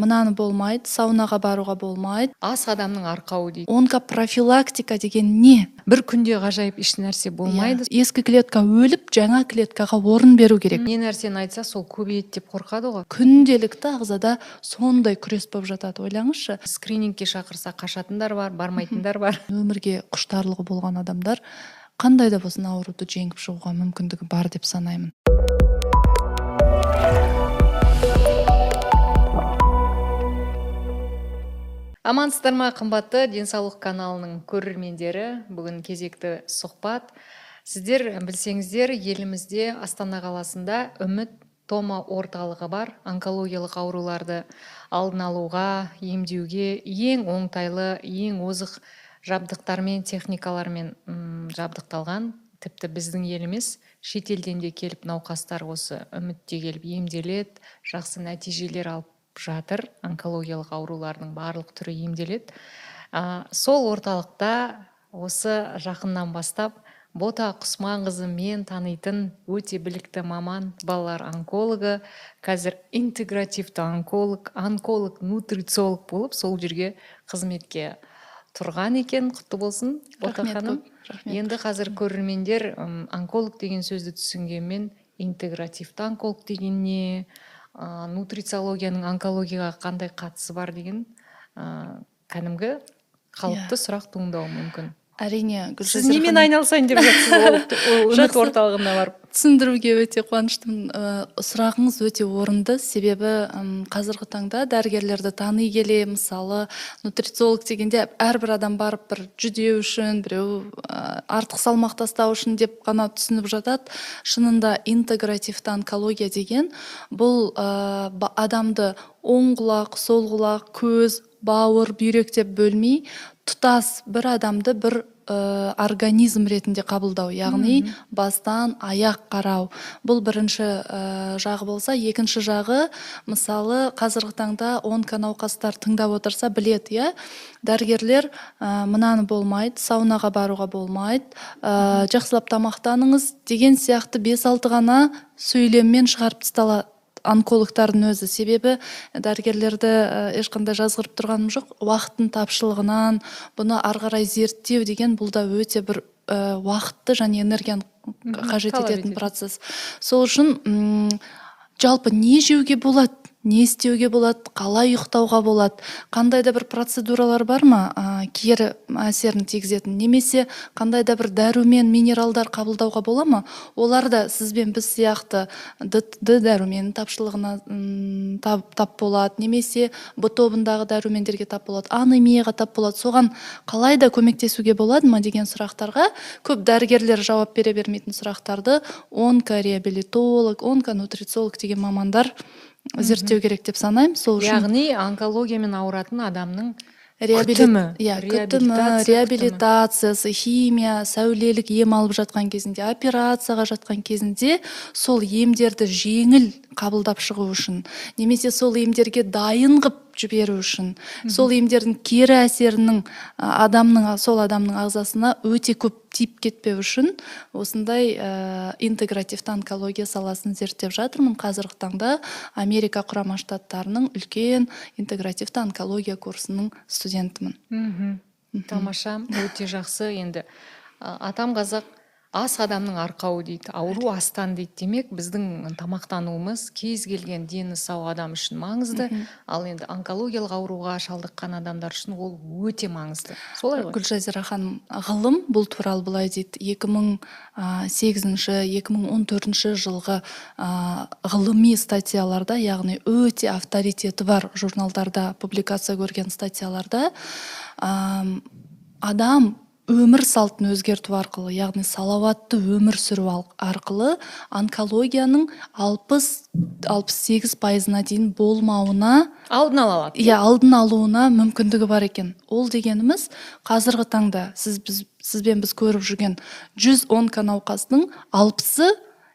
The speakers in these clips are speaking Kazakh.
Мынаны болмайды, саунаға баруға болмайды. Ас адамның арқауы дейді. Онкопрофилактика деген не? Бір күнде ғажайып еш нәрсе болмайды. Иә. Ескі клетка өліп, жаңа клеткаға орын беру керек. Не нәрсені айтса, сол көбейеді деп қорқады ғой. Күнделікті ағзада сондай күрес болып жатады, ойлаңызшы. Скринингке шақырса, қашатындар бар, бармайтындар бар. Өмірге құштарлығы болған адамдар қандай да болсын ауруды жеңіп шығуға мүмкіндігі бар деп санаймын. Амансыздар ма, қымбатты Денсаулық каналының көрермендері? Бүгін кезекті сұхбат. Сіздер білсеңіздер, елімізде Астана қаласында Үміт Тома орталығы бар. Онкологиялық ауруларды алдын алуға, емдеуге ең оңтайлы, ең озық жабдықтармен, техникалармен жабдықталған. Тіпті біздің ел емес, шетелден де келіп науқастар осы Үмітте келіп емделеді, жақсы нәтижелер алып жатыр. Онкологиялық аурулардың барлық түрі емделеді. Сол орталықта осы жақыннан бастап Бота Құсманқызы мен танитын өте білікті маман, балалар онкологы, қазір интегративті онколог, онколог, нутрициолог болып сол жерге қызметке тұрған екен. Құтты болсын, Бота Рахмет ханым. көп, рахмет. Енді қазір көрермендер онколог деген сөзді түсінгенмен, интегративті онколог деген не, нутрициологияның онкологияға қандай қатысы бар деген кәдімгі қалыпты сұрақ туындауы мүмкін. Әрине, Сіз Гүлжазира немен ханым, айналысайын деп жатсыз ол Үміт Жақсы. орталығына барып? Түсіндіруге өте қуаныштымын. Сұрағыңыз өте орынды, себебі қазіргі таңда дәрігерлерді тани келе, мысалы, нутрициолог дегенде әрбір адам барып бір жүдеу үшін, біреу артық салмақ тастау үшін деп қана түсініп жатады. Шынында интегративті онкология деген бұл адамды оң құлақ, сол құлақ, көз, бауыр, бүйрек деп бөлмей, тұтас бір адамды бір организм ретінде қабылдау, яғни бастан аяқ қарау. Бұл бірінші жағы болса, екінші жағы, мысалы, қазіргі таңда онконауқастар тыңдап отырса біледі, иә, дәрігерлер мынаны болмайды, саунаға баруға болмайды, жақсылап тамақтаныңыз деген сияқты 5-6 ғана сөйлеммен шығарып тастала онкологтардың өзі. Себебі дәрігерлерді ешқандай жазғырып тұрғаным жоқ, уақыттың тапшылығынан бұны ары қарай зерттеу деген бұл да өте бір уақытты және энергияны қажет талап ететін етеді. процесс. Сол үшін жалпы не жеуге болады, не істеуге болады, қалай ұйықтауға болады, қандай да бір процедуралар бар ма, кері әсерін тигізетін, немесе қандай да бір дәрумен, минералдар қабылдауға бола ма? Олар да сіз бен біз сияқты Д дәруменінің тапшылығына тап болады, немесе Б тобындағы дәрумендерге тап болады, анемияға тап болады. Соған қалай да көмектесуге болады ма деген сұрақтарға көп дәрігерлер жауап бере бермейтін сұрақтарды онкореабилитолог, онконутрициолог деген мамандар зерттеу керек деп санаймын. Сол үшін Яғни онкологиямен ауыратын адамның күтімі, иә, күтімі, реабилитация, реабилитациясы, химия, сәулелік ем алып жатқан кезінде, операцияға жатқан кезінде сол емдерді жеңіл қабылдап шығу үшін, немесе сол емдерге дайын қып жіберу үшін, сол емдердің кері әсерінің сол адамның ағзасына өте көп тиіп кетпеу үшін осындай интегративті онкология саласын зерттеп жатырмын. Қазіргі таңда Америка Құрама Штаттарының үлкен интегративті онкология курсының студентімін. Тамаша, өте жақсы. Енді атам қазақ ас адамның арқауы дейді, ауру астан дейді. Демек, біздің тамақтануымыз кез келген дені сау адам үшін маңызды. Ал енді онкологиялық ауруға шалдыққан адамдар үшін ол өте маңызды. Солай ғой? Гүлжазира ханым, ғылым бұл туралы былай дейді. Екі мың сегізінші, екі мың он төртінші жылғы ғылыми статьяларда, яғни өте авторитеті бар журналдарда публикация көрген статьяларда, адам өмір салтын өзгерту арқылы, яғни салауатты өмір сүру арқылы онкологияның 68 пайызына дейін болмауына алдын ала алады. Иә, алдын алуына мүмкіндігі бар екен. Ол дегеніміз, қазіргі таңда сіз бен біз көріп жүрген 100 онконауқастың 60-ы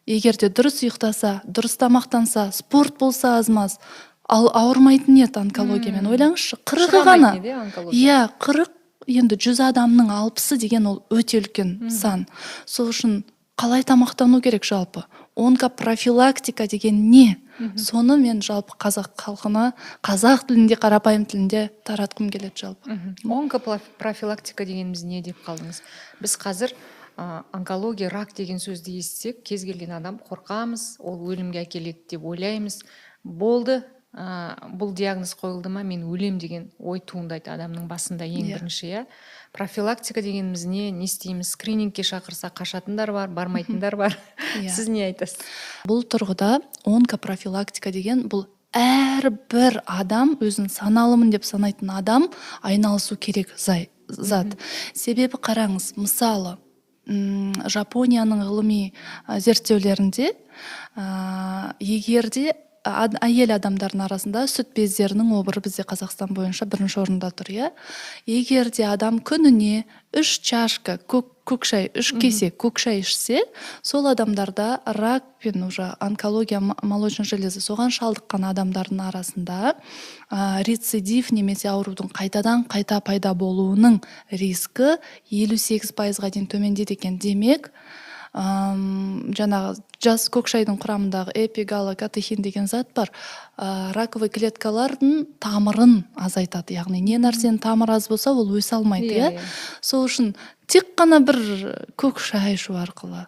егер де дұрыс ұйықтаса, дұрыс тамақтанса, спорт болса аз-маз, ал ауырмайтын еді онкологиямен. Ойлаңызшы, 40-ы Шыға ғана. алмайтын еді, иә, онкология. Иә, 40, енді 100 адамның 60-ы деген ол өте үлкен сан. Сол үшін қалай тамақтану керек жалпы? Онкопрофилактика деген не? Соны мен жалпы қазақ халқына қазақ тілінде, қарапайым тілінде таратқым келеді жалпы. Онкопрофилактика дегеніміз не деп қалдыңыз? Біз қазір онкология, рак деген сөзді естісек, кез келген адам қорқамыз, ол өлімге әкеледі деп ойлаймыз. Болды, бұл диагноз қойылды ма, мен өлем деген ой туындайды адамның басында ең бірінші, иә. Профилактика дегеніміз не? Не істейміз? Скринингке шақырса, қашатындар бар, бармайтындар бар. Сіз не айтасыз? Бұл тұрғыда онкопрофилактика деген бұл әрбір адам, өзін саналымын деп санайтын адам айналысу керек зат. Себебі қараңыз, мысалы, Жапонияның ғылыми зерттеулерінде, егер де әйел адамдардың арасында сүт бездерінің обыры бізде Қазақстан бойынша бірінші орында тұр, иә. Егер де адам күніне 3 чашка көк шай, 3 кесе көк шай ішсе, сол адамдарда рак пен уже онкология молочной железы, соған шалдыққан адамдардың арасында рецидив немесе аурудың қайтадан қайта пайда болуының рискі 58%-ға дейін төмендейді екен. Демек, жаңағы жас көк шайдың құрамындағы эпигалокатехин деген зат бар, раковый клеткалардың тамырын азайтады. Яғни не нәрсенің тамыры аз болса, ол өсе алмайды, иә. Сол үшін тек қана бір көк шай ішу арқылы,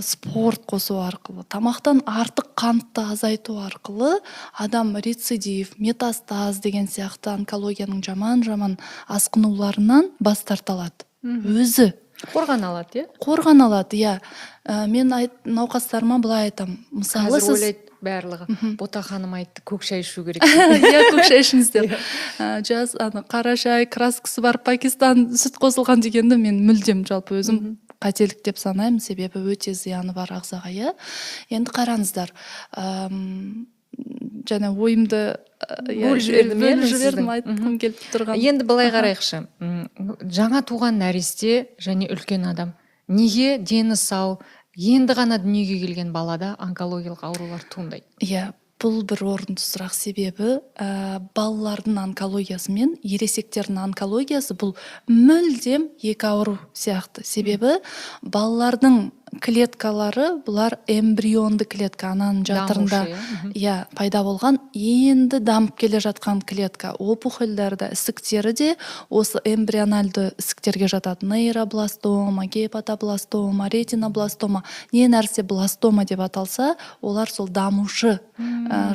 спорт қосу арқылы, тамақтан артық қантты азайту арқылы адам рецидив, метастаз деген сияқты онкологияның жаман-жаман асқынуларынан бас тарта алады. Өзі қорғана алады, иә? Қорғана алады, иә. Мен науқастарыма былай айтамын. Мысалы, Қазір сіз ойлайды барлығы: «Бота ханым айтты, көк шай ішу керек». Иә, көк шай ішіңіздер. Жас ана қара шай, краскасы бар, пакистан сүт қосылған дегенді мен мүлдем жалпы өзім қателік деп санаймын, себебі өте зияны бар ағзаға, иә. Енді қараңыздар, жаңа ойымды иә, Бөліп жібердім, иә, бөліп мен жібердім, сіздің. айтқым келіп тұрған. Енді былай қарайықшы. Жаңа туған нәресте және үлкен адам, неге дені сау, енді ғана дүниеге келген балада онкологиялық аурулар туындайды? Иә, бұл бір орынды сұрақ, себебі балалардың онкологиясы мен ересектердің онкологиясы бұл мүлдем екі ауру сияқты. Себебі балалардың клеткалары бұлар эмбрионды клетка, ананың жатырында Дамушы, иә? Иә, пайда болған, енді дамып келе жатқан клетка. Опухольдары, ісіктері де осы эмбриональды ісіктерге жатады. Нейробластома, гепатобластома, ретинобластома, не нәрсе бластома деп аталса, олар сол дамушы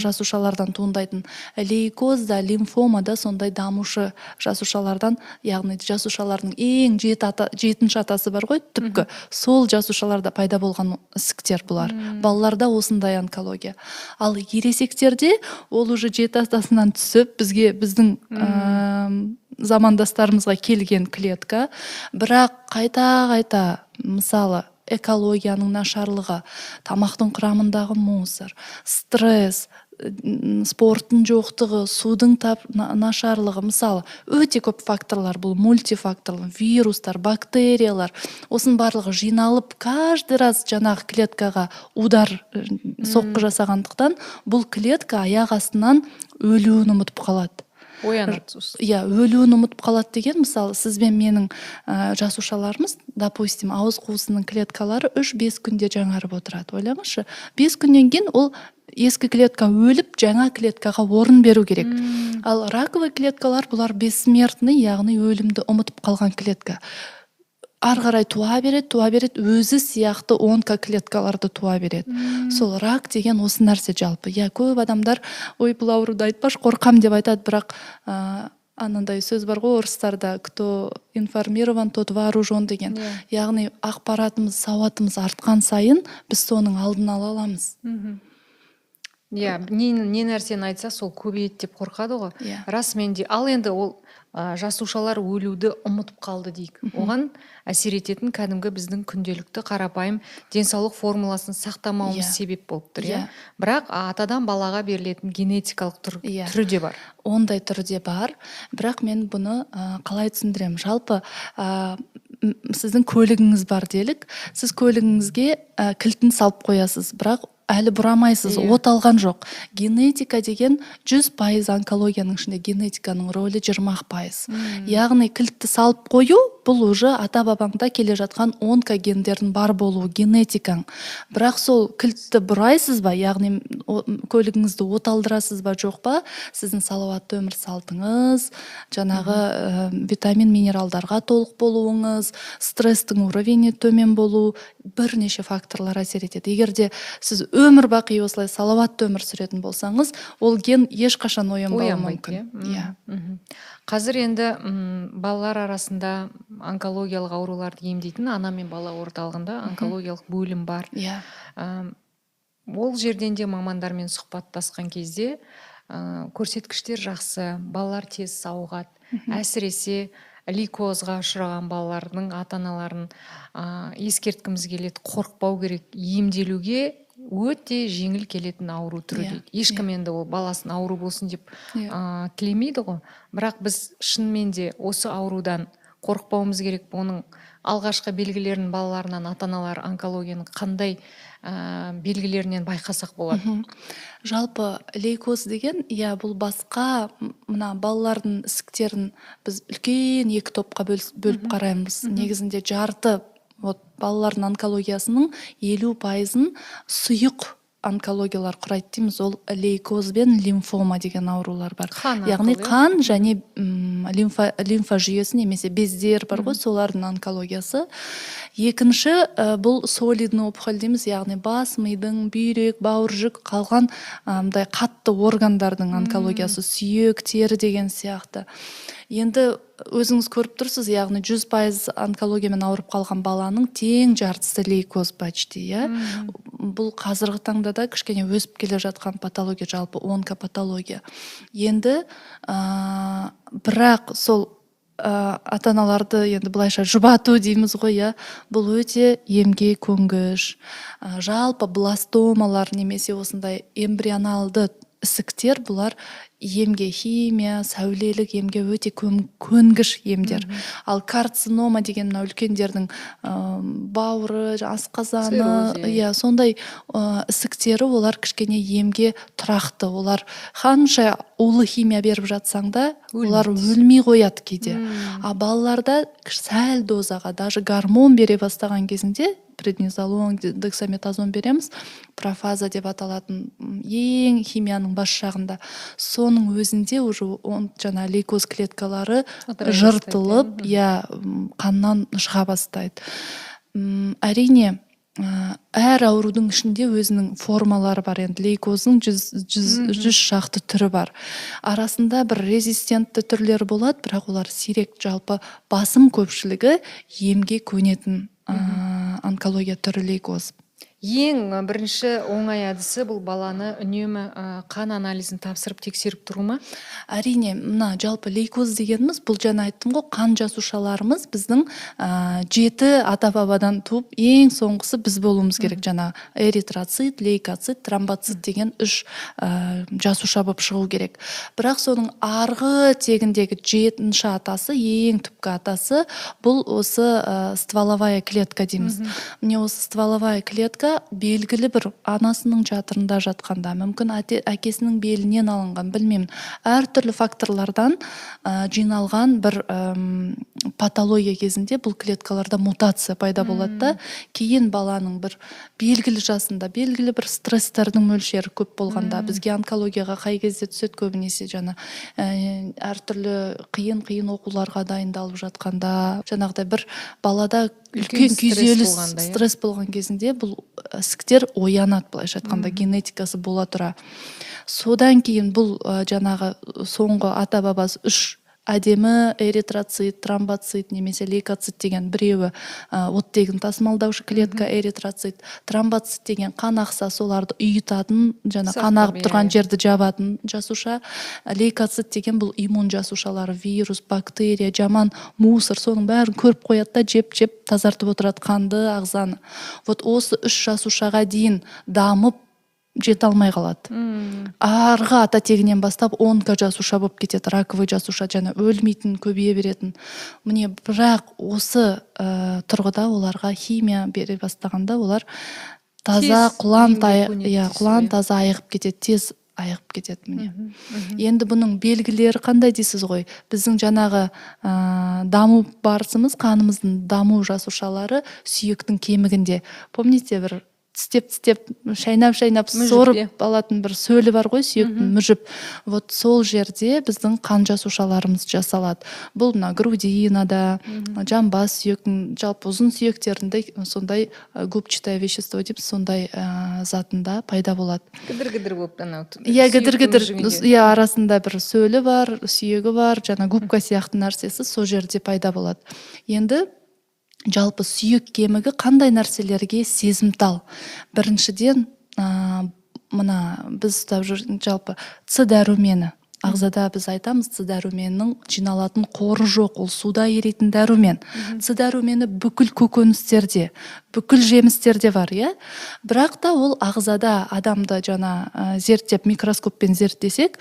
жасушалардан туындайтын. Лейкоз да, лимфома да сондай дамушы жасушалардан, яғни жасушалардың ең жетінші атасы бар ғой, түпкі, сол жасушаларда пайда болған ісіктер бұлар. Балаларда осындай онкология. Ал ересектерде ол уже жеті атасынан түсіп, бізге, біздің замандастарымызға келген клетка, бірақ қайта қайта, мысалы, экологияның нашарлығы, тамақтың құрамындағы мусор, стресс, спорттың жоқтығы, судың нашарлығы, мысалы, өте көп факторлар, бұл мультифакторлы, вирустар, бактериялар, осының барлығы жиналып, каждый раз жаңағы клеткаға удар, соққы жасағандықтан, бұл клетка аяқ астынан өлуін ұмытып қалады. Оянады сосын. Иә, өлуін ұмытып қалады деген, мысалы, сіз бен менің жасушаларымыз, допустим, ауыз қуысының клеткалары 3-5 күнде жаңарып отырады. Ойлаңызшы, 5 күннен кейін ол ескі клетка өліп, жаңа клеткаға орын беру керек. Ал раковый клеткалар бұлар бессмертный, яғни өлімді ұмытып қалған клетка. Ары қарай туа береді, туа береді, өзі сияқты онкоклеткаларды туа береді. Сол рак деген осы нәрсе жалпы. Иә, көп адамдар: «Ой, бұл ауруды айтпашы, қорқам», – деп айтады, бірақ анандай сөз бар ғой орыстарда: «Кто информирован, тот вооружен» деген. Яғни ақпаратымыз, сауатымыз артқан сайын біз соның алдын ала аламыз. Иә, не нәрсені айтса, сол көбейеді деп қорқады ғой. Расымен де. Ал енді ол жасушалар өлуді ұмытып қалды дейік. Оған әсер ететін кәдімгі біздің күнделікті қарапайым денсаулық формуласын сақтамауымыз себеп болып тұр, иә? Иә. Бірақ атадан балаға берілетін генетикалық түрі де бар. Ондай түрі де бар, бірақ мен бұны қалай түсіндіремін? Жалпы, сіздің көлігіңіз бар делік, сіз көлігіңізге кілтін салып қоясыз, бірақ Әлі бұрамайсыз, от алған жоқ. Генетика деген 100% онкологияның ішінде генетиканың рөлі 20%. Яғни кілтті салып қою — бұл уже ата бабаңда келе жатқан онкогендердің бар болуы, генетикаң. Бірақ сол кілтті бұрайсыз ба, яғни көлігіңізді оталдырасыз ба, жоқ па, сіздің салауатты өмір салтыңыз, жаңағы витамин минералдарға толық болуыңыз, стресстің уровені төмен болу, бірнеше факторлар әсер етеді. Егер де сіз өмір бақи осылай салауатты өмір сүретін болсаңыз, ол ген ешқашан оянбауы Оянбайды, мүмкін. иә. Иә. Қазір енді балалар арасында онкологиялық ауруларды емдейтін ана мен бала орталығында онкологиялық бөлім бар. Ол жерден де мамандармен сұхбаттасқан кезде көрсеткіштер жақсы, балалар тез сауығады. Әсіресе лейкозға ұшыраған балалардың ата аналарын ескерткіміз келеді: қорықпау керек, емделуге өте жеңіл келетін ауру түрі дейді. Ешкім енді ол баласын ауру болсын деп тілемейді ғой, бірақ біз шынымен де осы аурудан қорықпауымыз керек. Оның алғашқы белгілерін балаларынан ата аналар онкологияның қандай белгілерінен байқасақ болады? Жалпы лейкоз деген, иә, бұл басқа мына балалардың ісіктерін біз үлкен екі топқа бөліп қараймыз. Негізінде жарты, вот, балалардың онкологиясының 50%-ын сұйық онкологиялар құрайды дейміз. Ол лейкоз бен лимфома деген аурулар бар. Қан яғни арқылы, иә? Қан және лимфа жүйесі немесе бездер бар ғой, солардың онкологиясы. Екінші, бұл солидный опухоль дейміз, яғни бас мидың, бүйрек, бауыр, жүк, қалған мындай қатты органдардың онкологиясы, сүйек, тері деген сияқты. Енді өзіңіз көріп тұрсыз, яғни 100% онкологиямен ауырып қалған баланың тең жартысы лейкоз почти, иә. Бұл қазіргі таңда да кішкене өсіп келе жатқан патология, жалпы онкопатология. Енді бірақ сол ата аналарды енді былайша жұбату дейміз ғой, иә, бұл өте емге көнгіш. Жалпы бластомалар немесе осындай эмбрионалды ісіктер, бұлар емге, химия, сәулелік емге өте көнгіш емдер. Ал карцинома деген мына үлкендердің бауыры, асқазаны, Цирроз, иә. Иә, сондай ісіктері, олар кішкене емге тұрақты. Олар қанша улы химия беріп жатсаң да, олар Өлмейді. өлмей қояды кейде. А балаларда сәл дозаға даже гормон бере бастаған кезінде, преднизолон, дексаметазон береміз, профаза деп аталатын ең химияның бас жағында, соның өзінде уже он жаңа лейкоз клеткалары Ыдырай бастайды, жыртылып, иә? Иә, қаннан шыға бастайды. Әрине, әр аурудың ішінде өзінің формалары бар. Енді лейкоздың 100 шақты түрі бар. Арасында бір резистентті түрлері болады, бірақ олар сирек. Жалпы басым көпшілігі емге көнетін онкология түрі лейкоз. Ең бірінші оңай әдісі — бұл баланы үнемі қан анализін тапсырып, тексеріп тұру ма? Әрине, мына жалпы лейкоз дегеніміз бұл, жаңа айттым ғой, қан жасушаларымыз біздің жеті ата бабадан туып, ең соңғысы біз болуымыз керек. Жаңа эритроцит, лейкоцит, тромбоцит деген үш жасуша болып шығу керек. Бірақ соның арғы тегіндегі жетінші атасы, ең түпкі атасы, бұл осы стволовая клетка дейміз. Міне, осы стволовая клетка белгілі бір анасының жатырында жатқанда, мүмкін әкесінің белінен алынған, білмеймін, әртүрлі факторлардан жиналған бір патология кезінде бұл клеткаларда мутация пайда болады да, кейін баланың бір белгілі жасында белгілі бір стресстардың мөлшері көп болғанда, бізге онкологияға қай кезде түседі көбінесе? Жаңа әртүрлі қиын қиын оқуларға дайындалып жатқанда, жаңағыдай бір балада Үлкен үлкен стресс күйзеліс, болғанда, иә? стресс болған кезінде бұл ісіктер оянады, былайша айтқанда, генетикасы бола тұра. Содан кейін бұл жаңағы соңғы ата бабасы үш әдемі эритроцит, тромбоцит немесе лейкоцит деген біреуі оттегін тасымалдаушы клетка эритроцит, тромбоцит деген қан ақса, соларды ұйытатын, жаңа қан Сақтап, ағып тұрған жерді жабатын жасуша, лейкоцит деген бұл иммун жасушалары, вирус, бактерия, жаман мусор, соның бәрін көріп қояды да, жеп жеп тазартып отырады қанды, ағзаны. Вот осы үш жасушаға дейін дамып жете алмай қалады. Арғы ата тегінен бастап онко жасуша болып кетеді, раковый жасуша, және өлмейтін, көбейе беретін. Міне, бірақ осы тұрғыда оларға химия бере бастағанда, олар Таза Тез құлан емге көнеді иә, дейсіз құлан ғой, иә? таза айығып кетеді, тез айығып кетеді, міне. Мхм, мхм. Енді бұның белгілері қандай дейсіз ғой? Біздің жаңағы даму барысымыз, қанымыздың даму жасушалары сүйектің кемігінде, помните, бір тістеп тістеп, шайнап шайнап Мүжіп, сорып иә. алатын бір сөлі бар ғой сүйектің, мүжіп. Вот сол жерде біздің қан жасушаларымыз жасалады. Бұл мына грудинада, жамбас сүйектің, жалпы ұзын сүйектерінде сондай губчатое вещество деп, сондай затында пайда болады. Кідір кідір болып анау Иә, кідір сүйектің кідір мүжігінде. Иә, арасында бір сөлі бар, сүйегі бар, жаңа губка сияқты нәрсесі сол жерде пайда болады. Енді жалпы сүйек кемігі қандай нәрселерге сезімтал? Біріншіден, мына біз ұстап жүр жалпы С дәрумені. Ағзада, біз айтамыз, С дәруменінің жиналатын қоры жоқ, ол суда еритін дәрумен. С дәрумені бүкіл көкөністерде, бүкіл жемістерде бар, иә. Бірақ та ол ағзада адамды жаңа зерттеп, микроскоппен зерттесек,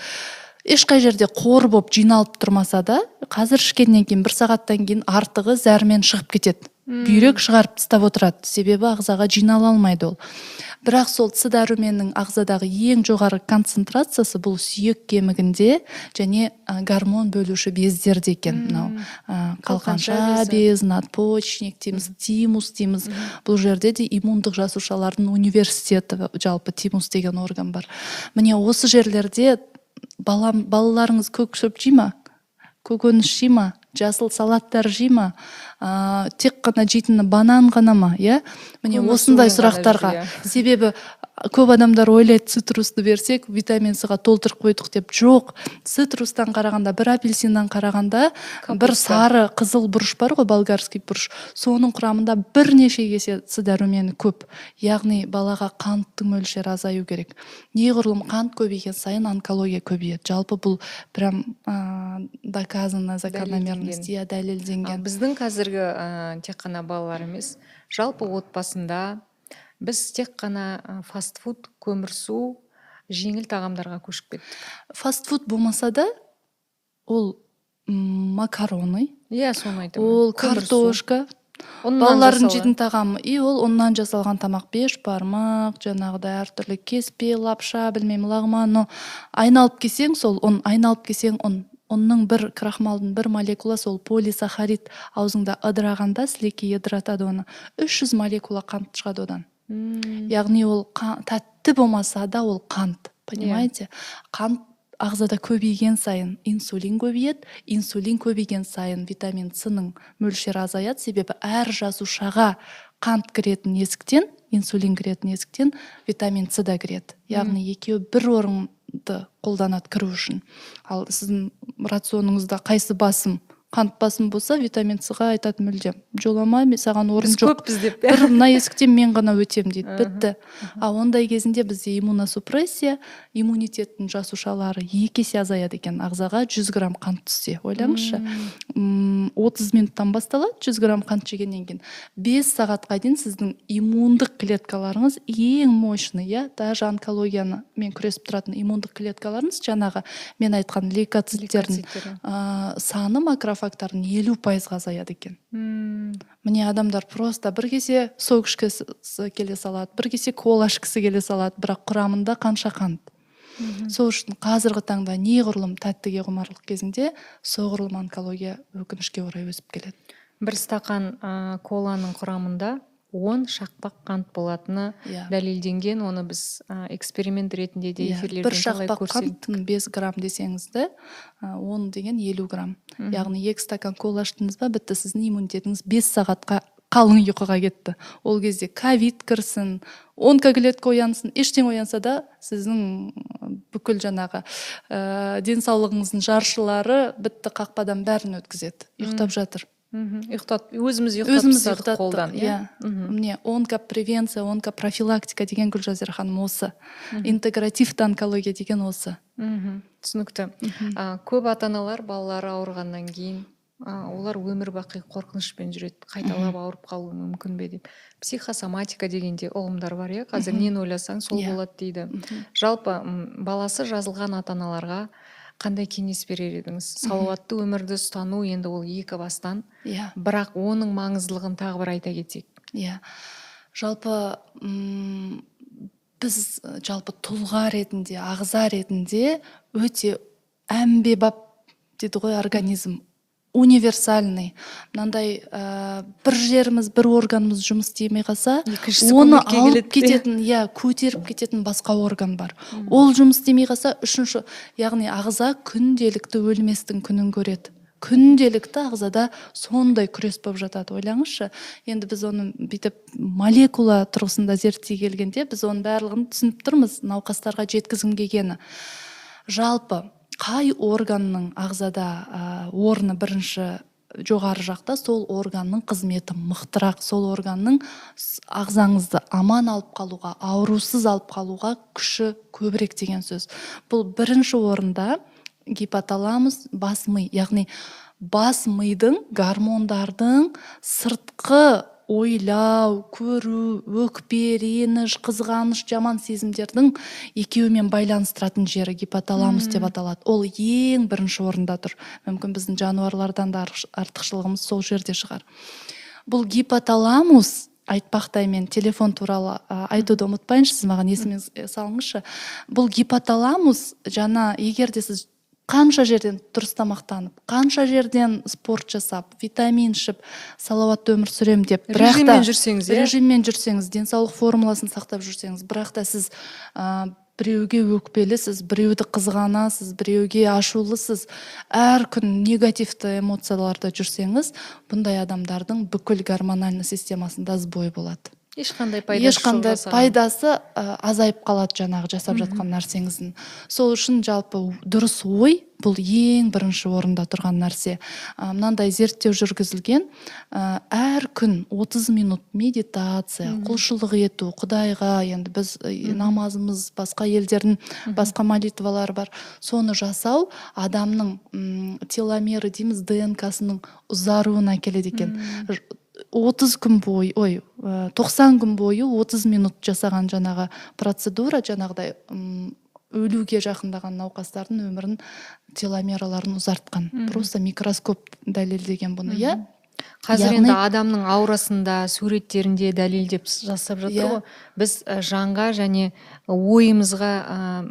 ешқай жерде қор болып жиналып тұрмаса да, қазір ішкеннен кейін бір сағаттан кейін артығы зәрмен шығып кетеді, бүйрек шығарып тастап отырады, себебі ағзаға жинала алмайды ол. Бірақ сол С дәруменнің ағзадағы ең жоғары концентрациясы бұл сүйек кемігінде және гормон бөлуші бездерде екен. Мынау Қалқанша қалқанша безі. без, надпочечник дейміз, тимус дейміз. Бұл жерде де иммундық жасушалардың университеті, жалпы тимус деген орган бар. Міне, осы жерлерде. Балам, балаларыңыз көк шөп жей ма, көкөніс жей ма, жасыл салаттар жей ма, тек қана жейтіні банан ғана ма, иә? Міне, Көмір осындай сумен ғана сұрақтарға. жүр, иә. Себебі көп адамдар ойлайды, цитрусты берсек, витамин С-ға толтырып қойдық деп. Жоқ, цитрустан қарағанда, бір апельсиннан қарағанда, бір Капуста. сары қызыл бұрыш бар ғой, болгарский бұрыш, соның құрамында бірнеше есе С дәрумені көп. Яғни балаға қанттың мөлшері азаю керек. Неғұрлым қант көбейген сайын, онкология көбейеді. Жалпы бұл прям доказанная закономерность, иә, дәлелденген. Біздің қазіргі тек қана балалар емес, жалпы отбасында біз тек қана фастфуд, көмірсу, жеңіл тағамдарға көшіп кеттік. Фастфуд болмаса да, ол макароны, Иә, соны айтамын. ол Көмірсу. картошка, Ұннан балалардың жасалған. жейтін тағамы, и ол ұннан жасалған тамақ, бешбармақ, жаңағыдай әртүрлі кеспе, лапша, білмеймін, лағман. Но айналып келсең, сол ұн, айналып келсең, ұн. Ұнның бір, крахмалдың бір молекуласы, ол полисахарид, аузыңда ыдырағанда, сілекей ыдыратады оны, 300 молекула қант шығады одан. Яғни ол тәтті болмаса да, ол қант, понимаете? Қант ағзада көбейген сайын, инсулин көбейеді, инсулин көбейген сайын, витамин С-ның мөлшері азаяды, себебі әр жасушаға қант кіретін есіктен, инсулин кіретін есіктен витамин С да кіреді. Яғни екеуі бір орынды қолданады кіру үшін. Ал сіздің рационыңызда қайсы басым? Қант басым болса, витамин С-ға айтады: мүлдем жолама, мен саған орын Біз жоқ, көппіз деп. бір мына есіктен мен ғана өтемін дейді. Бітті. А ондай кезінде бізде иммуносупрессия, иммунитеттің жасушалары екі есе азаяды екен ағзаға 100 грамм қант түссе. Ойлаңызшы, 30 минуттан басталады. 100 грамм қант жегеннен кейін 5 сағатқа дейін сіздің иммундық клеткаларыңыз, ең мощный, иә, даже онкологияны мен күресіп тұратын иммундық клеткаларыңыз, жаңағы мен айтқан лейкоциттердің Лейкоциттері. Саны, макрофагтардың 50%-ға азаяды екен. Міне, адамдар просто бір кесе сок ішкісі келе салады, бір кесе кола ішкісі келе салады, бірақ құрамында қанша қант? Сол үшін қазіргі таңда неғұрлым тәттіге құмарлық кезінде, соғұрлым онкология, өкінішке орай, өсіп келеді. Бір стақан коланың құрамында 10 шақпақ қант болатыны дәлелденген. Оны біз эксперимент ретінде де эфирлерден бір талай шақпақ көрсеттік. қанттың 5 грамм десеңіз де, 10 деген 50 грамм. Яғни 2 стакан кола іштіңіз ба, бітті, сіздің иммунитетіңіз 5 сағатқа қалың ұйқыға кетті. Ол кезде ковид кірсін, онкоклетка оянсын, ештеңе оянса да, сіздің бүкіл жаңағы денсаулығыңыздың жаршылары бітті, қақпадан бәрін өткізеді, ұйықтап жатыр. Ұйықтат, өзіміз ұйықтатып Өзіміз тастадық ұйықтаттық, қолдан, иә. Иә. Міне, онкопревенция, онкопрофилактика деген, Гүлжазира ханым, осы. Интегративті онкология деген осы. Түсінікті. Көп ата аналар балалары ауырғаннан кейін олар өмір бақи қорқынышпен жүреді, қайталап ауырып қалуы мүмкін бе деп. Психосоматика деген де ұғымдар бар, иә, қазір. Нені ойласаң, сол болады дейді. Жалпы баласы жазылған ата аналарға қандай кеңес берер едіңіз? Салауатты өмірді ұстану енді ол екі бастан, бірақ оның маңыздылығын тағы бір айта кетсек. Иә. Жалпы біз жалпы тұлға ретінде, ағза ретінде өте әмбебап дейді ғой организм, универсальный. Мынандай бір жеріміз, бір органымыз жұмыс істемей қалса, Екіншісі оны көмекке алып келеді де. кететін, иә, көтеріп кететін басқа орган бар. Ол жұмыс істемей қалса, үшінші. Яғни ағза күнделікті өлместің күнін көреді, күнделікті ағзада сондай күрес болып жатады. Ойлаңызшы, енді біз оны бүйтіп молекула тұрғысында зерттей келгенде, біз оның барлығын түсініп тұрмыз. Науқастарға жеткізгім келгені: жалпы қай органның ағзада орны бірінші, жоғары жақта, сол органның қызметі мықтырақ, сол органның ағзаңызды аман алып қалуға, аурусыз алып қалуға күші көбірек деген сөз. Бұл бірінші орында гипоталамус, бас ми, яғни бас мидың гормондардың сыртқы ойлау, көру, өкпе, реніш, қызғаныш, жаман сезімдердің екеуімен байланыстыратын жері гипоталамус деп аталады. Ол ең бірінші орында тұр. Мүмкін, біздің жануарлардан да артықшылығымыз сол жерде шығар. Бұл гипоталамус айтпақтай, мен телефон туралы айтуды ұмытпайыншы, сіз маған есіме салыңызшы. Бұл гипоталамус жаңа, егер де сіз қанша жерден дұрыс тамақтанып, қанша жерден спорт жасап, витамин ішіп, салауатты өмір сүремін деп, бірақ та Режиммен жүрсеңіз, иә. Режиммен жүрсеңіз, денсаулық формуласын сақтап жүрсеңіз, бірақ та сіз біреуге өкпелісіз, біреуді қызғанасыз, біреуге ашулысыз, әр күн негативті эмоцияларда жүрсеңіз, бұндай адамдардың бүкіл гормональный системасында сбой болады. Ешқандай пайдасы жоқ Ешқандай жасаған. пайдасы азайып қалады жаңағы жасап жатқан нәрсеңіздің. Сол үшін жалпы дұрыс ой — бұл ең бірінші орында тұрған нәрсе. Мынандай зерттеу жүргізілген: әр күн 30 минут медитация, құлшылық ету құдайға, енді біз намазымыз, басқа елдердің басқа молитвалары бар, соны жасау адамның теломеры дейміз, ДНКсының ұзаруына әкеледі екен. 30 күн бойы, ой, 90 күн бойы 30 минут жасаған жаңағы процедура жаңағыдай өлуге жақындаған науқастардың өмірін, теломераларын ұзартқан. Просто микроскоп дәлелдеген бұны, иә. Қазір Яғни енді адамның аурасында, суреттерінде дәлелдеп жасап жатыр ғой. Біз жанға және ойымызға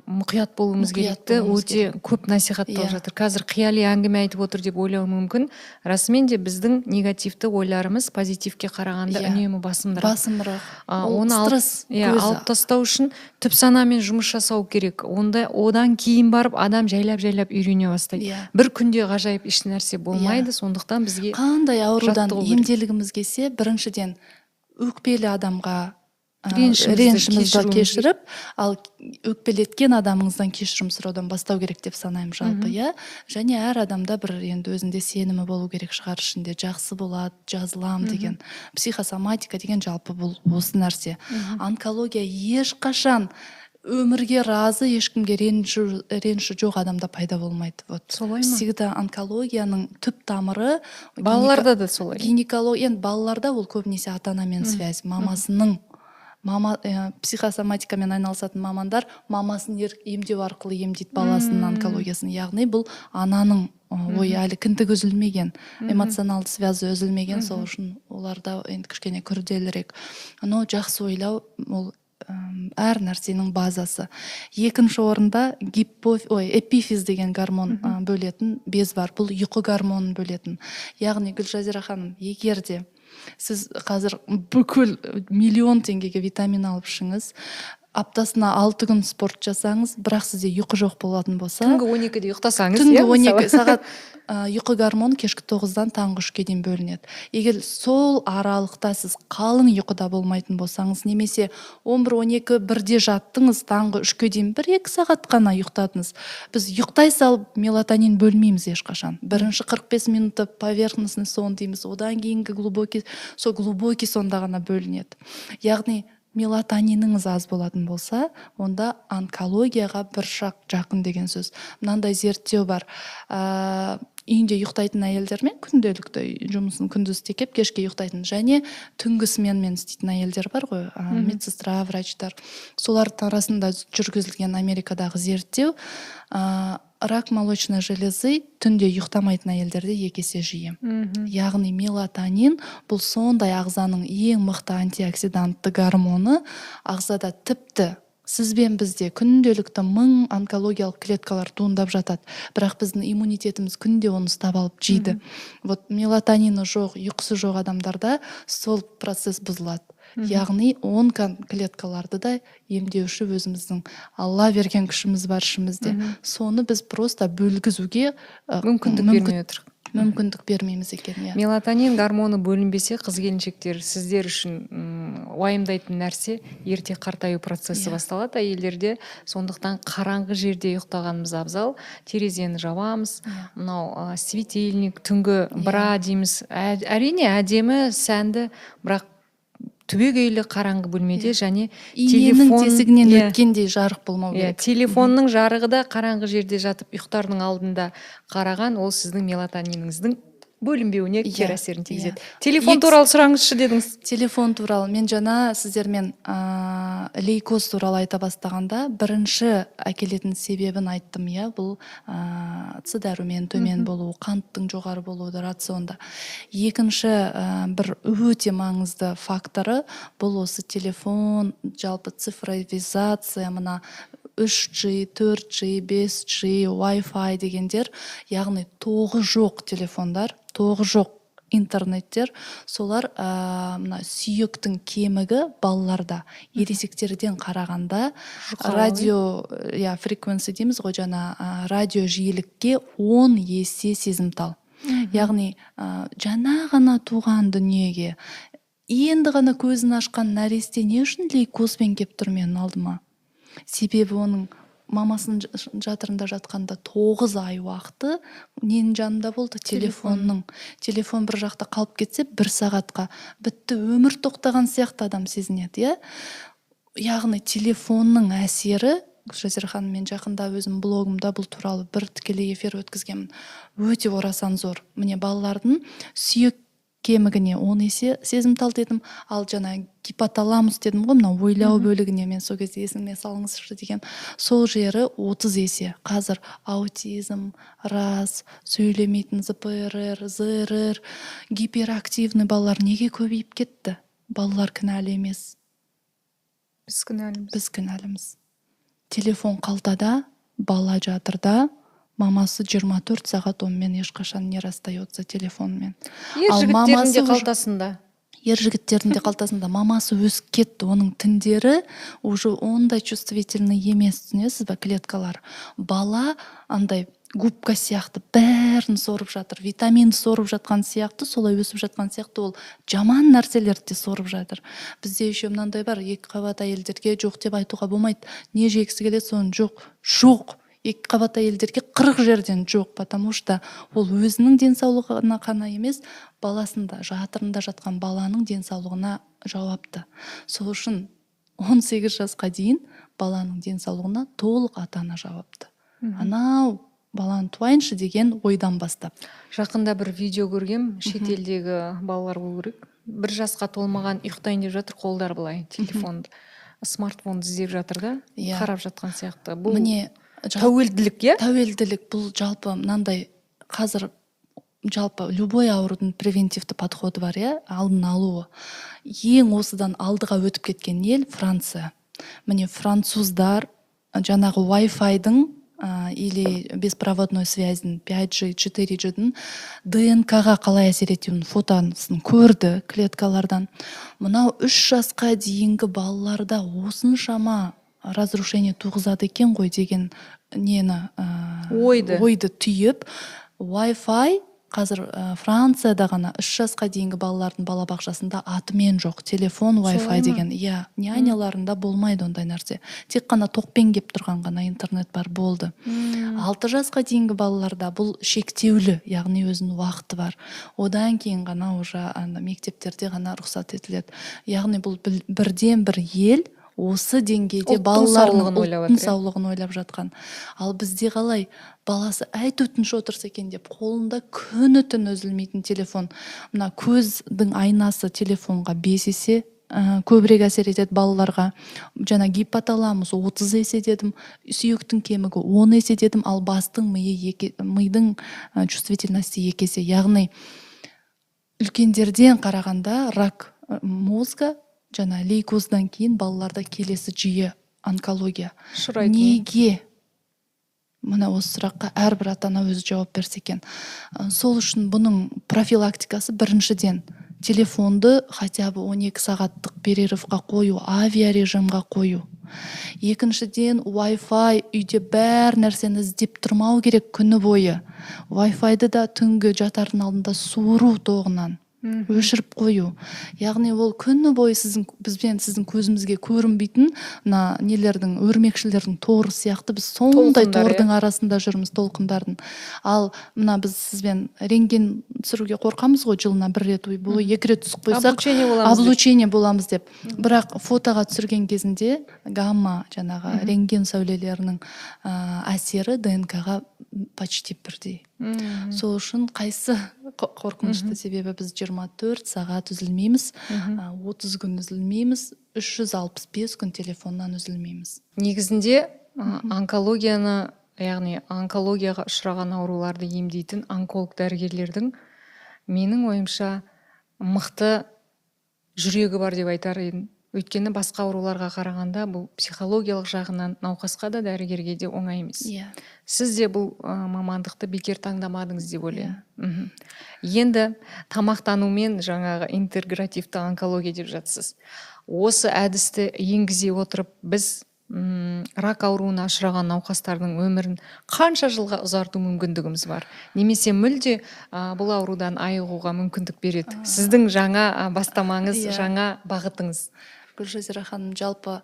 мұқият болуымыз Мұқият керекті болуымыз өте көп насихатталып жатыр. Қазір қияли әңгіме айтып отыр деп ойлауы мүмкін. Расымен де, біздің негативті ойларымыз позитивке қарағанда үнемі басымдырақ. Басымырақ. Ол Оны алып, стресс иә, көзі. алып тастау үшін түп санамен жұмыс жасау керек. Онда одан кейін барып адам жайлап жайлап үйрене бастайды. Бір күнде ғажайып еш нәрсе болмайды, сондықтан бізге Қандай аурудан жаттығу керек. емделгіміз келсе, біріншіден, өкпелі адамға Ренішімізді ренішімізді кешіруіміз. кешіріп, ал өкпелеткен адамыңыздан кешірім сұраудан бастау керек деп санаймын жалпы, иә. Және әр адамда бір енді өзінде сенімі болу керек шығар ішінде, жақсы болады, жазылам деген. Психосоматика деген жалпы бұл осы нәрсе. Онкология ешқашан өмірге разы, ешкімге реніші жоқ адамда пайда болмайды, вот. Солай ма? Всегда онкологияның түп тамыры Балаларда да солай. Гинекология. Енді балаларда ол көбінесе ата анамен связь, мамасының, мама, психосоматикамен айналысатын мамандар мамасын емдеу арқылы емдейді баласының онкологиясын. Яғни бұл ананың ойы әлі, кіндігі үзілмеген, эмоционалды связі үзілмеген, сол үшін оларда енді кішкене күрделірек. Но жақсы ойлау — ол әр нәрсенің базасы. Екінші орында ой, эпифиз деген гормон бөлетін без бар, бұл ұйқы гормонын бөлетін. Яғни, Гүлжазира ханым, егер де сіз қазір бүкіл миллион теңгеге витамин алып ішіңіз, аптасына 6 күн спорт жасаңыз, бірақ сізде ұйқы жоқ болатын болса, Түнгі 12-де ұйықтасаңыз, түнгі иә, 12 мысалы. сағат, ұйқы гормоны кешкі 9-дан таңғы 3-ке дейін бөлінеді. Егер сол аралықта сіз қалың ұйқыда болмайтын болсаңыз немесе 11, 12, 1-де жаттыңыз, таңғы 3-ке дейін 1-2 сағат қана ұйықтадыңыз, біз ұйықтай салып мелатонин бөлмейміз ешқашан. Бірінші 45 минутта поверхностный сон дейміз, одан кейінгі глубокий, сол глубокий сонда ғана бөлінеді. Яғни мелатониніңіз аз болатын болса, онда онкологияға бір шақ жақын деген сөз. Мынандай зерттеу бар. Үйінде ұйықтайтын әйелдер мен күнделікті жұмысын күндіз істеп келіп, кешке ұйықтайтын және түнгі сменмен істейтін әйелдер бар ғой, медсестра, врачтар. Солардың арасында жүргізілген Америкадағы зерттеу: рак молочной железы түнде ұйықтамайтын әйелдерде 2 есе жиі. Яғни мелатонин бұл сондай ағзаның ең мықты антиоксидантты гормоны. Ағзада, тіпті сіз бен бізде күнделікті мың онкологиялық клеткалар туындап жатады, бірақ біздің иммунитетіміз күнде оны ұстап алып жейді. Вот мелатонины жоқ, ұйқысы жоқ адамдарда сол процесс бұзылады. Яғни онкоклеткаларды да емдеуші өзіміздің Алла берген күшіміз бар ішімізде. Соны біз просто бөлгізуге мүмкіндік бермей отыр. Мүмкіндік бермейміз екен, иә. Мелатонин гормоны бөлінбесе, қыз келіншектер, сіздер үшін уайымдайтын нәрсе: ерте қартаю процесі басталады әйелдерде. Сондықтан қараңғы жерде ұйықтағанымыз абзал, терезені жабамыз. Мынау светильник, түнгі бра дейміз. Әрине, әдемі, сәнді, бірақ түбегейлі қараңғы бөлмеде және иненің телефон тесігінен өткендей жарық болмау керек. Телефонның жарығы да, қараңғы жерде жатып, ұйықтардың алдында қараған, ол сіздің мелатониніңіздің бөлінбеуіне кері әсерін тигізеді. Телефон туралы сұраңызшы дедіңіз. Телефон туралы мен жаңа сіздермен лейкоз туралы айта бастағанда, бірінші әкелетін себебін айттым, иә. Бұл С дәрумен төмен болуы, қанттың жоғары болуы рационда. Екінші бір өте маңызды факторы бұл осы телефон, жалпы цифровизация, мына 3G, 4G, 5G, Wi-Fi дегендер, яғни тоғы жоқ телефондар, тоғы жоқ интернеттер. Солар мына сүйектің кемігі балаларда ересектерден қарағанда жұқалау, радио, иә, frequency дейміз ғой жаңа, радио жиілікке 10 есе сезімтал. Яғни жаңа ғана туған, дүниеге енді ғана көзін ашқан нәресте не үшін лейкозбен келіп тұр менің алдыма? Себебі оның мамасының жатырында жатқанда 9 ай уақыты ненің жанында болды? Телефонның. Телефон бір жақта қалып кетсе бір сағатқа, бітті, өмір тоқтаған сияқты адам сезінеді, иә. Яғни телефонның әсері, Жазира ханым, мен жақында өзім блогымда бұл туралы бір тікелей эфир өткізгенмін, өте орасан зор. Міне, балалардың сүйек кемігіне 10 есе сезімтал дедім. Ал жаңа гипоталамус дедім ғой, мынау ойлау бөлігіне, мен сол кезде есіме салыңызшы деген, сол жері 30 есе. Қазір аутизм, РАС, сөйлемейтін, ЗПРР, ЗРР, гиперактивный балалар неге көбейіп кетті? Балалар кінәлі емес. Біз кінәліміз. Біз кінәліміз. Телефон қалтада, бала жатырда, мамасы 24 сағат онымен ешқашан не расстается, телефонмен. Ер Ал жігіттердің де мамасы қалтасында. Ер жігіттердің де қалтасында. Мамасы өсіп кетті, оның тіндері уже ондай чувствительный емес, түсінесіз ба, клеткалар. Бала андай губка сияқты бәрін сорып жатыр, витаминді сорып жатқан сияқты, солай өсіп жатқан сияқты, ол жаман нәрселерді де сорып жатыр. Бізде еще мынандай бар: екі қабат әйелдерге жоқ деп айтуға болмайды, не жегісі келеді соны. Жоқ, жоқ, екі қабат әйелдерге 40 жерден жоқ, потому что ол өзінің денсаулығына қана емес, баласында, жатырында жатқан баланың денсаулығына жауапты. Сол үшін 18 жасқа дейін баланың денсаулығына толық ата ана жауапты, анау баланы туайыншы деген ойдан бастап. Жақында бір видео көргем, шетелдегі балалар болу керек, 1 жасқа толмаған, ұйықтайын деп жатыр, қолдары былай телефонды, смартфонды іздеп жатыр да, қарап жатқан сияқты. Бұл Міне, тәуелділік, иә. Тәуелділік. Бұл жалпы мынандай: қазір жалпы любой аурудың превентивті подходы бар, иә, алдын алуы. Ең осыдан алдыға өтіп кеткен ел — Франция. Міне, француздар жаңағы Wi-Fi-дың или беспроводной связьдің, 5G, 4G-дің ДНК-ға қалай әсер етуін фотосын көрді клеткалардан. Мынау 3 жасқа дейінгі балаларда осыншама разрушение туғызады екен ғой деген нені Ойды. ойды түйіп, Wi-Fi қазір Францияда ғана 3 жасқа дейінгі балалардың балабақшасында атымен жоқ телефон, Солай Wi-Fi ма? деген, иә. Няняларында болмайды ондай нәрсе, тек қана тоқпен келіп тұрған ғана интернет бар, болды. 6 жасқа дейінгі балаларда бұл шектеулі, яғни өзінің уақыты бар, одан кейін ғана уже ана мектептерде ғана рұқсат етіледі. Яғни бұл бірден бір ел. Осы деңгейде Ұлттың балаларының, саулығын ойлап ұлттың жатыр, иә? саулығын ойлап жатқан. Ал бізде қалай? Баласы әйтеуір тыныш отырса екен деп, қолында күні түні үзілмейтін телефон. Мына көздің айнасы телефонға 5 есе көбірек әсер етеді балаларға. Жаңа гипоталамус 30 есе дедім, сүйектің кемігі 10 есе дедім, ал бастың миы екі, мидың чувствительности 2 есе. Яғни үлкендерден қарағанда рак мозга жаңа лейкоздан кейін балаларда келесі жиі онкология. Ұшырайтын. Неге? Мына осы сұраққа әрбір ата ана өзі жауап берсе екен. Сол үшін бұның профилактикасы: біріншіден, телефонды хотя бы 12 сағаттық перерывқа қою, авиарежимға қою. Екіншіден, Wi-Fi үйде бәр нәрсені іздеп тұрмау керек күні бойы. Wi-Fi-ды да түнгі жатардың алдында суыру тоғынан, өшіріп қою. Яғни ол күні бойы сіздің, бізбен, сіздің көзімізге көрінбейтін мына нелердің, өрмекшілердің торы сияқты біз сондай Толқындар, иә? тордың арасында жүрміз, толқындардың. Ал мына біз сізбен рентген түсіруге қорқамыз ғой жылына бір рет, ойбой, екі рет түсіп қойсақ, облучение боламыз деп. Облучение боламыз деп. Бірақ фотоға түсірген кезінде гамма, жаңағы рентген сәулелерінің әсері ДНК-ға почти бірдей. Сол үшін қайсы қорқынышты? Себебі біз 24 сағат үзілмейміз, 30 күн үзілмейміз, 365 күн телефоннан үзілмейміз. Негізінде онкологияны, яғни онкологияға ұшыраған ауруларды емдейтін онколог дәрігерлердің, менің ойымша, мықты жүрегі бар деп айтар едім. Өйткені басқа ауруларға қарағанда бұл психологиялық жағынан науқасқа да, дәрігерге де оңай емес. Сіз де бұл мамандықты бекер таңдамадыңыз деп ойлаймын. Енді тамақтанумен жаңағы интегративті онкология деп жатсыз. Осы әдісті енгізе отырып, біз рак ауруына ұшыраған науқастардың өмірін қанша жылға ұзарту мүмкіндігіміз бар немесе мүлде бұл аурудан айығуға мүмкіндік береді сіздің жаңа бастамаңыз, жаңа бағытыңыз? Гүлжазира ханым, жалпы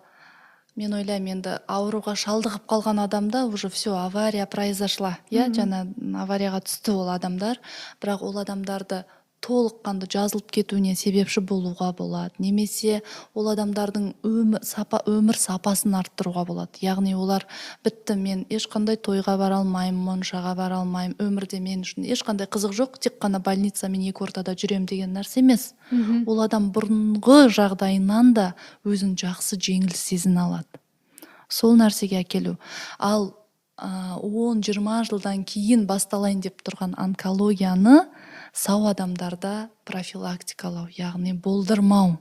мен ойлаймын, енді ауруға шалдығып қалған адамда уже все, авария произошла, иә, жаңа аварияға түсті ол адамдар. Бірақ ол адамдарды толыққанды жазылып кетуіне себепші болуға болады немесе ол адамдардың өмір сапасын арттыруға болады. Яғни олар бітті, мен ешқандай тойға бара алмаймын, моншаға бара алмаймын, өмірде мен үшін ешқандай қызық жоқ, тек қана больница мен екі ортада жүремін деген нәрсе емес. Ол адам бұрынғы жағдайынан да өзін жақсы, жеңіл сезіне алады. Сол нәрсеге әкелу. Ал 10-20 жылдан кейін басталайын деп тұрған онкологияны сау адамдарда профилактикалау, яғни болдырмау.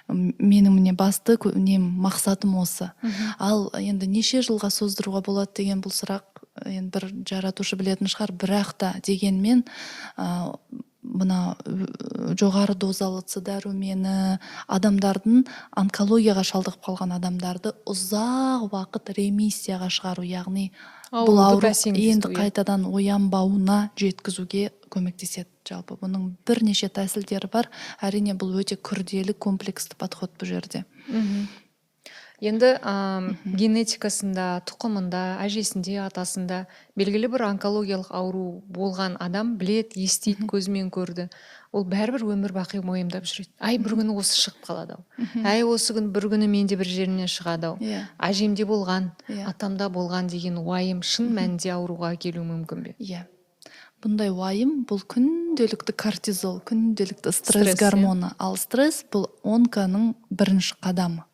Менің міне басты нем, мақсатым осы. Ал енді неше жылға создыруға болады деген бұл сұрақ енді бір жаратушы білетін шығар. Бірақ та дегенмен мына жоғары дозалы С дәрумені адамдардың, онкологияға шалдығып қалған адамдарды ұзақ уақыт ремиссияға шығару, яғни бұл Ауруды ауру бәсеңдету, енді иә. қайтадан оянбауына жеткізуге көмектеседі. Жалпы бұның бірнеше тәсілдері бар. Әрине, бұл өте күрделі, комплексті подход бұл жерде. Енді генетикасында, тұқымында, әжесінде, атасында белгілі бір онкологиялық ауру болған адам білет, естиді, көзімен көрді. Ол бәрібір өмір бақи мойымдап жүреді. Ай, бір күні осы шығып қалады ау. Әй, осы күн бір күні менде бір жерімнен шығады ау. Әжемде болған, атамда болған деген уайым шын мәнінде ауруға әкелуі мүмкін бе? Иә. Бұндай уайым — бұл күнделікті кортизол, күнделікті стресс Стресс, иә. гормоны. Ал стресс — бұл онконың бірінші қадамы.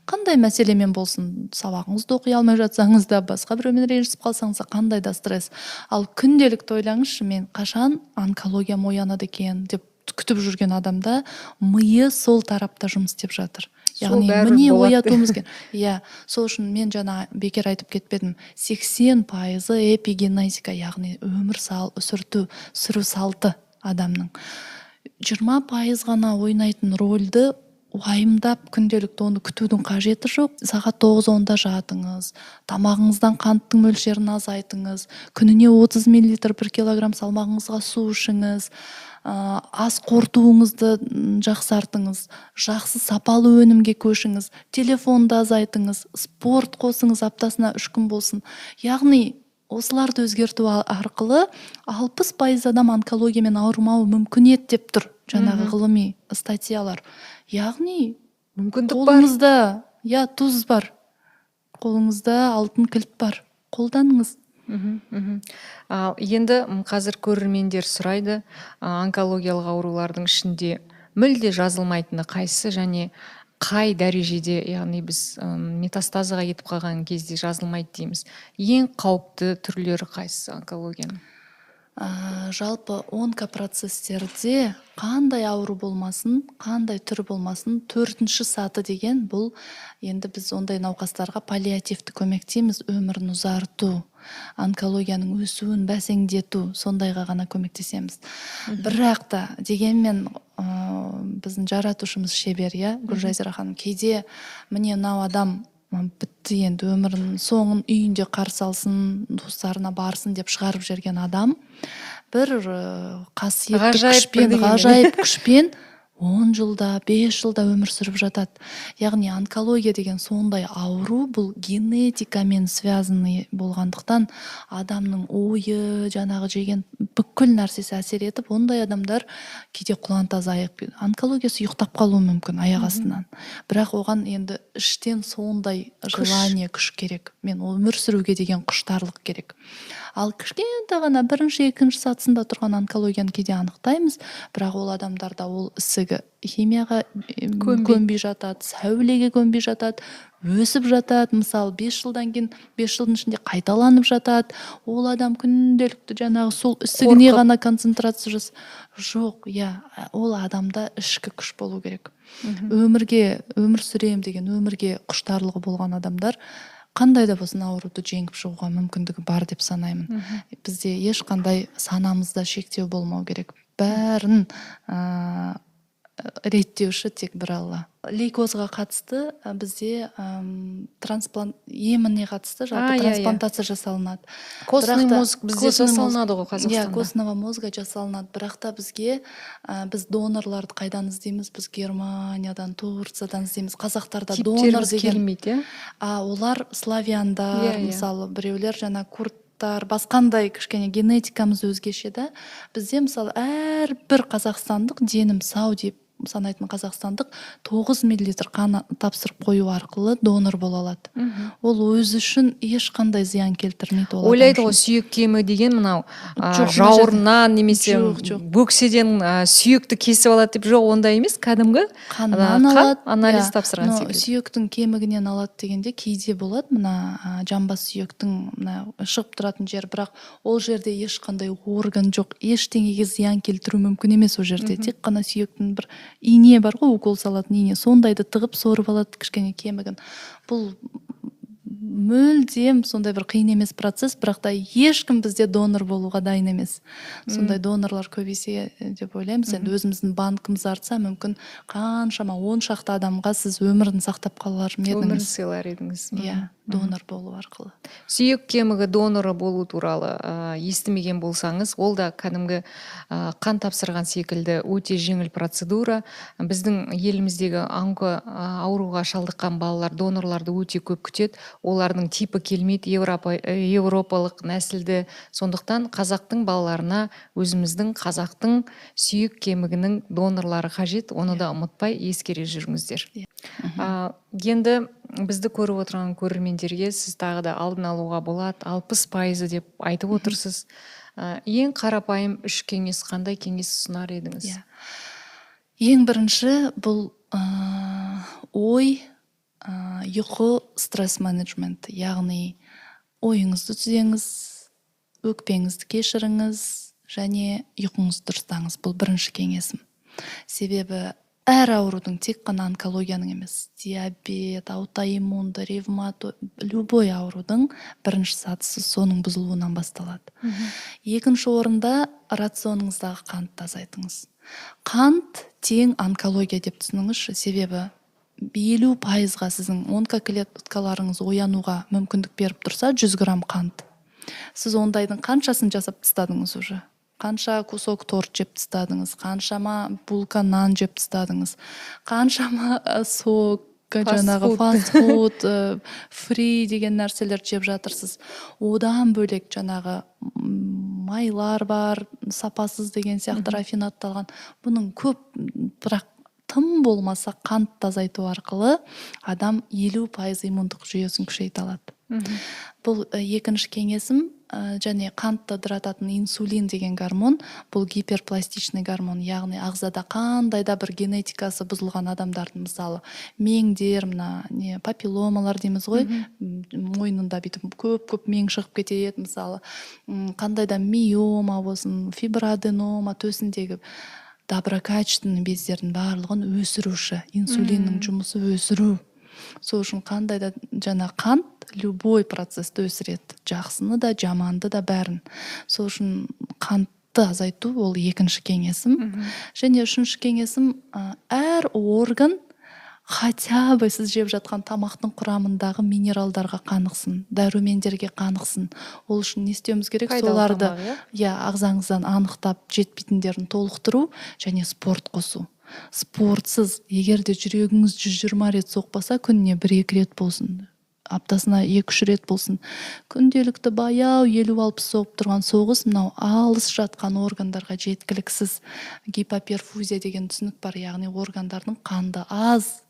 Қандай мәселемен болсын, сабағыңызды оқи алмай жатсаңыз да, басқа біреумен ренжісіп қалсаңыз да, қандай да стресс. Ал күнделікті ойлаңызшы, мен қашан онкологиям оянады екен деп күтіп жүрген адамда миы сол тарапта жұмыс істеп жатыр. Сол Яғни бәрібір міне болады. оятуымыз керек. Иә, сол үшін мен жаңа бекер айтып кетпедім. 80%-ы эпигенетика, яғни өмір сүру салты адамның. 20% ғана ойнайтын рөлді уайымдап күнделікті оны күтудің қажеті жоқ. Сағат 9-10-да жатыңыз, тамағыңыздан қанттың мөлшерін азайтыңыз, күніне 30 миллилитр бір килограмм салмағыңызға су ішіңіз, ас қорытуыңызды жақсартыңыз, жақсы сапалы өнімге көшіңіз, телефонды азайтыңыз, спорт қосыңыз, аптасына 3 күн болсын. Яғни осыларды өзгерту арқылы 60% адам онкологиямен ауырмауы мүмкін еді деп тұр жаңағы ғылыми статьялар. Яғни Мүмкіндік бар. Қолыңызда, иә, тұз бар, қолыңызда алтын кілт бар, қолданыңыз. Мхм, мхм. Ал енді қазір көрермендер сұрайды, онкологиялық аурулардың ішінде мүлде жазылмайтыны қайсысы және қай дәрежеде, яғни біз метастазаға кетіп қалған кезде жазылмайды дейміз. Ең қауіпті түрлері қайсысы онкологияның? Жалпы онкопроцесстерде қандай ауру болмасын, қандай түрі болмасын, төртінші саты деген бұл енді біз ондай науқастарға паллиативті көмек дейміз, өмірін ұзарту, онкологияның өсуін бәсеңдету, сондайға ғана көмектесеміз. Бірақ та дегенмен біздің жаратушымыз шебер, иә, Гүлжазира ханым, кейде міне мынау адам бітті енді, өмірінің соңын үйінде қарсы алсын, туыстарына барсын деп шығарып жіберген адам бір қасиетті Ғажайып күшпен, бірдеңемен. ғажайып күшпен 10 жылда, 5 жылда өмір сүріп жатады. Яғни онкология деген сондай ауру, бұл генетикамен связанный болғандықтан адамның ойы, жаңағы жеген бүкіл нәрсесі әсер етіп, ондай адамдар кейде құлан таза айығып, онкологиясы ұйықтап қалуы мүмкін аяқ астынан. Бірақ оған енді іштен сондай желание, күш керек. Мен өмір сүруге деген құштарлық керек. Ал кішкентай ғана бірінші, екінші сатысында тұрған онкологияны кейде анықтаймыз, бірақ ол адамдарда ол ісігі химияға Көнбей. көнбей жатады, сәулеге көнбей жатады, өсіп жатады. Мысалы, 5 жылдан кейін, 5 жылдың ішінде қайталанып жатады. Ол адам күнделікті жаңағы сол ісігіне Қорқып. ғана концентрация жоқ, иә, ол адамда ішкі күш болу керек. Өмірге, өмір сүремін деген өмірге құштарлығы болған адамдар қандай да болсын ауруды жеңіп шығуға мүмкіндігі бар деп санаймын. Бізде ешқандай санамызда шектеу болмау керек. Бәрін реттеуші тек бір Алла. Лейкозға қатысты бізде трансплант еміне қатысты жалпы А, иә, иә. трансплантация жасалынады. Костный Бірақ та мозг бізде костный мозг- жасалынады ғой Иә, Қазақстанда. костного мозга жасалынады. Бірақ та бізге біз донорларды қайдан іздейміз? Біз Германиядан, Турциядан іздейміз. Қазақтарда донор Типтеріміз деген келмейді, иә? А олар славяндар, Иә, иә. мысалы, біреулер жаңа курдтар, басқандай кішкене генетикамыз өзгеше да. Бізде, мысалы, әрбір қазақстандық, денім сау деп санайтын қазақстандық 9 миллилитр қан тапсырып қою арқылы донор бола алады. Ол өзі үшін ешқандай зиян келтірмейді ол адам Ойлайды ғой, үшін. сүйек кемі деген мынау Жоқ, мына жерде- жауырыннан немесе Жоқ, жоқ. бөкседен сүйекті кесіп алады деп. Жоқ, ондай емес, кәдімгі қаннан ана қан алады, анализ иә. тапсырған Но секілді. сүйектің кемігінен алады дегенде кейде болады мына жамбас сүйектің мына шығып тұратын жері, бірақ ол жерде ешқандай орган жоқ, ештеңеге зиян келтіру мүмкін емес ол жерде. Тек қана сүйектің бір ине бар ғой, укол салатын ине, сондайды тығып сорып алады кішкене кемігін. Бұл мүлдем сондай бір қиын емес процесс, бірақ та ешкім бізде донор болуға дайын емес. Сондай донорлар көбейсе деп ойлаймыз. Енді өзіміздің банкіміз артса, мүмкін қаншама он шақты адамға сіз өмірін сақтап қалар ма Өмірін едіңіз? сыйлар едіңіз. Иә, донор болу арқылы. Сүйек кемігі доноры болу туралы естімеген болсаңыз, ол да кәдімгі қан тапсырған секілді өте жеңіл процедура. Біздің еліміздегі онко ауруға шалдыққан балалар донорларды өте көп күтеді. Олардың типі келмейді, европалық нәсілді. Сондықтан қазақтың балаларына өзіміздің қазақтың сүйек кемігінің донорлары қажет. Оны да ұмытпай ескере жүріңіздер. Енді бізді көріп отырған көрермендерге сіз тағы да алдын алуға болады 60% деп айтып отырсыз. Ең қарапайым үш кеңес, қандай кеңес ұсынар едіңіз? Иә. Ең бірінші бұл ой, ұйқы, стресс менеджмент, яғни ойыңызды түзеңіз, өкпеңізді кешіріңіз және ұйқыңызды дұрыстаңыз. Бұл бірінші кеңесім. Себебі әр аурудың, тек қана онкологияның емес, диабет, аутоиммунды, ревмато, любой аурудың бірінші сатысы соның бұзылуынан басталады. Екінші орында рационыңыздағы қантты азайтыңыз. Қант тең онкология деп түсініңізші, себебі 50%-ға сіздің онкоклеткаларыңыз оянуға мүмкіндік беріп тұрса, 100 грамм қант. Сіз ондайдың қаншасын жасап тастадыңыз уже? Қанша кусок торт жеп тастадыңыз, қаншама булка нан жеп тастадыңыз, қаншама сок, жаңағы фастфуд. Фастфуд, фри деген нәрселер жеп жатырсыз. Одан бөлек жаңағы майлар бар, сапасыз деген сияқты, рафинадталған. Бұның көп, бірақ Тым болмаса қантты азайту арқылы адам 50% иммундық жүйесін күшейте алады. Бұл екінші кеңесім. Және қантты ыдырататын инсулин деген гормон, бұл гиперпластичный гормон, яғни ағзада қандай да бір генетикасы бұзылған адамдардың, мысалы, меңдер, мына не, папилломалар дейміз ғой, мойнында бүйтіп көп көп мең шығып кетеді, мысалы, қандай да миома болсын, фиброаденома, төсіндегі доброкачественный бездердің барлығын өсіруші. Инсулиннің жұмысы өсіру. Сол үшін қандай да жаңа қант любой процессті өсіреді, жақсыны да, жаманды да, бәрін. Сол үшін қантты азайту, ол екінші кеңесім. Және үшінші кеңесім, әр орган хотя бы сіз жеп жатқан тамақтың құрамындағы минералдарға қанықсын, дәрумендерге қанықсын. Ол үшін не істеуіміз керек? Пайдалы Соларды тамақ, иә? Иә, ағзаңыздан анықтап, жетпейтіндерін толықтыру және спорт қосу. Спортсыз, егер де жүрегіңіз 120 рет соқпаса, күніне бір екі рет болсын, аптасына екі үш рет болсын, күнделікті баяу 50-60 соғып тұрған соғыс мынау алыс жатқан органдарға жеткіліксіз. Гипоперфузия деген түсінік бар, яғни органдардың қанды аз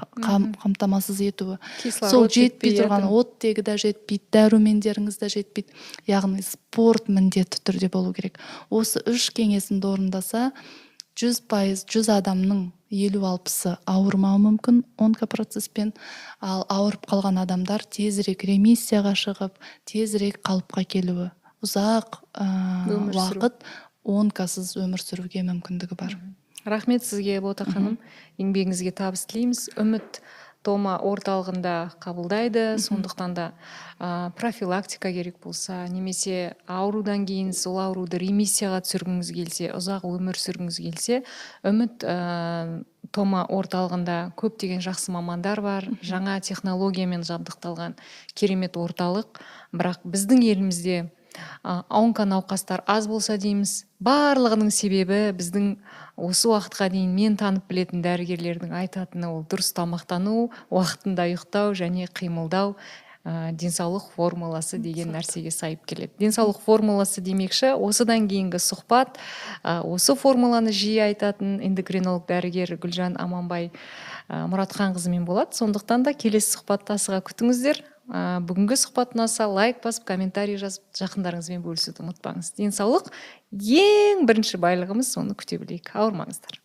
қамтамасыз етуі. Кислород Сол жетпей жетпей, тұрған иә. Оттегі де жетпейді, дәрумендеріңіз де жетпейді. Яғни спорт міндетті түрде болу керек. Осы үш кеңесімді орындаса, 100%, 100 адамның 50-60-ы ауырмауы мүмкін онкопроцесспен, ал ауырып қалған адамдар тезірек ремиссияға шығып, тезірек қалыпқа келуі, ұзақ Өмір сүру. уақыт онкосыз өмір сүруге мүмкіндігі бар. Рахмет сізге, Бота ханым, еңбегіңізге табыс тілейміз. Үміт Тома орталығында қабылдайды, сондықтан да профилактика керек болса немесе аурудан кейін сол ауруды ремиссияға түсіргіңіз келсе, ұзақ өмір сүргіңіз келсе, Үміт Тома орталығында көптеген жақсы мамандар бар, жаңа технологиямен жабдықталған керемет орталық. Бірақ біздің елімізде онконауқастар аз болса дейміз. Барлығының себебі, біздің осы уақытқа дейін мен танып білетін дәрігерлердің айтатыны, ол дұрыс тамақтану, уақытында ұйықтау және қимылдау, денсаулық формуласы деген нәрсеге сайып келеді. Денсаулық формуласы демекші, осыдан кейінгі сұхбат осы формуланы жиі айтатын эндокринолог дәрігер Гүлжан Аманбай Мұратханқызымен болады. Сондықтан да келесі сұхбатты асыға күтіңіздер. Бүгінгі сұхбат ұнаса, лайк басып, комментарий жазып, жақындарыңызбен бөлісуді ұмытпаңыз. Денсаулық ең бірінші байлығымыз, соны күте білейік. Ауырмаңыздар.